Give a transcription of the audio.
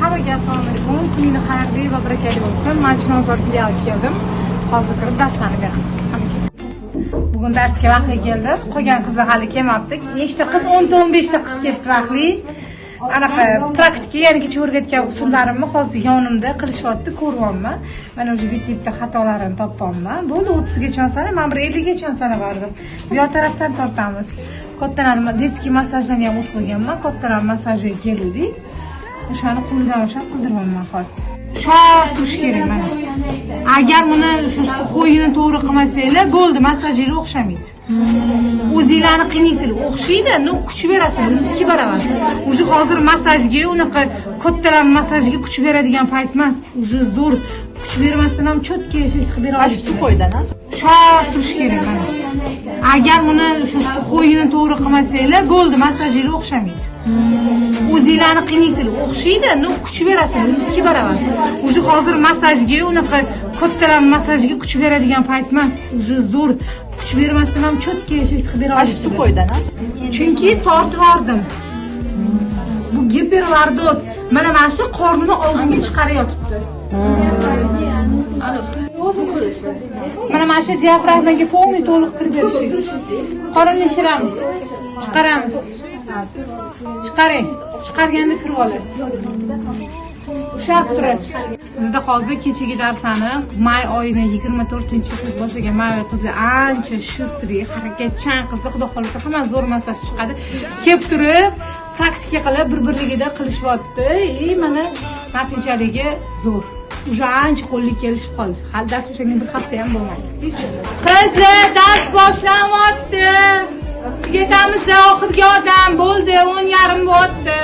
Hammaga assalomu alaykum. Kuninglar xayrli va barakali bo'lsin. Men Chilonzor filialiga keldim. Hozir kirib darslarni beramiz. Hammaga. Bugun darsga vaqtli keldim. Qolgan qizlar hali kelmabdi. Nechta qiz? 10 ta 15 ta qiz kelibdi vaqtli. Anaqa praktika, ya'ni kecha o'rgatgan usullarimni hozir yonimda qilishyapti, ko'ryapman. Mana уже bitta bitta xatolarini topyapman. Bo'ldi, 30 gacha sana, men bir 50 gacha sanavardim. Bu yoq tarafdan tortamiz. Kattalarni детский massajdan ham o'tib qo'yganman. Kattalar massajiga keluvdik. O'shani qo'lidan ushlab qildiryapman hozir. Ushlab turish kerak mana. Agar buni shu сухой ini to'g'ri qilmasanglar, bo'ldi, massajinglar o'xshamaydi. O'zinglarni qiynaysizlar, o'xshaydi, но kuch berasizlar, ikki barobar. Уже hozir massajga unaqa kattalar massajga kuch beradigan payt emas. Уже zo'r kuch bermasdan ham четкий effekt qilib bera olasiz. Сухой dan, a? Ushlab turish kerak mana. Agar buni shu сухой ini to'g'ri qilmasanglar, bo'ldi, massajinglar o'xshamaydi. O'zinglarni qiynaysizlar, o'xshaydi, но kuch berasizlar, ikki barobar. Уже hozir massajga unaqa kattalar massajga kuch beradigan payt emas. Уже zo'r kuch bermasdan ham четкий effekt qilib bera olasiz. Сухой dan, a? Chunki tortib yubordim. Bu giperlordoz. Mana shu qornini oldinga chiqarayotibdi. Mana shu diafragmaga полный to'liq kirib berishingiz. Qorinni shiramiz. Chiqaramiz. Chiqaring. Chiqarganda kirib olasiz. Ushlab turasiz. Bizda hozir kechagi darslarni may oyini 24-siz boshlagan may oyi qizlar ancha шустрый, harakatchan qizlar, xudo xohlasa, hamma zo'r massaj chiqadi. Kelib turib, praktika qilib, bir-birligida qilishyapti. И mana natijaligi zo'r. Уже ancha qo'lga kelishib qoldi. Hali dars boshlangan bir hafta ham bo'lmadi. Qizlar, dars boshlanyapti. Tugatamiz, oxirgi odam bo'ldi, 10:30 bo'lyapti.